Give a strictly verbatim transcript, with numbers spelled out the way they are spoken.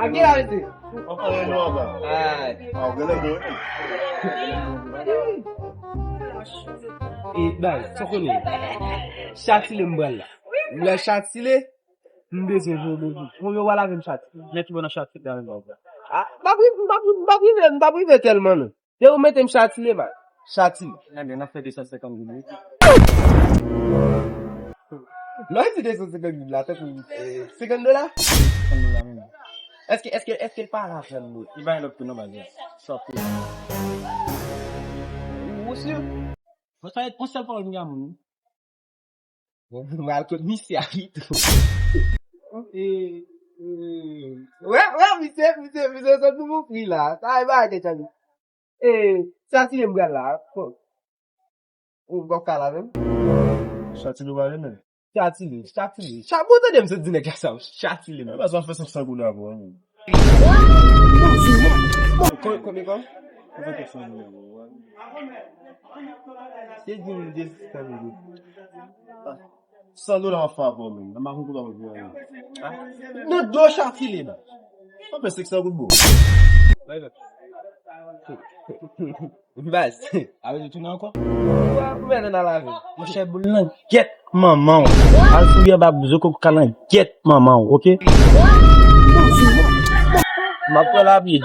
A ki la, mesye? Ay. E, bay, sa w konnen. Chatile m pral la. M pral chatile, m bezwen jwe. Bon, yo, wala avè m chatile. Mèt ou nan chatile avè m. A, m p ap rive, m p ap rive, m p ap rive tèlman, non. Te ou mete m chatile, man. Chatile. Ebyen, n ap fè de san senkant goud, wi. Lè w di de san senkant goud la, tankou, eh, senkant dola? Senkant dola menm. Èske, èske, èske l pa la frè m, wi? Li pa gen lòt kou non, baz. Sa pou. Ou si? Mwen sa yon sèl pawòl m gen a moun, wi. Bon, m al kot misye a pito. E, e, wè, wè, misye, misye, misye, sot nouvo pri la. Sa e bagay tèt chaje. E, chatile m pral la. Bon. Ou p ap ka la menm? Chatile w pale menm? Chatile, chatile. Cha-, bon, tande m sot di nèg la sa, chatile menm. Baz, w ap fè senk san goud avè w, menm. Kon-, konbyen, kon? Se di m de san goud. San dola an favè w menm. Nan makou kou pa pou anyen. Nan do chatile la. Anfen, senk san goud, bro. Baz. Awe, li tounen ankò? Ou wè, ou wè nan lave. Monchè, boul nan gyèt manman w. Al fouye anba zokoko kalan gyèt manman w, oke? M ap pran lapid.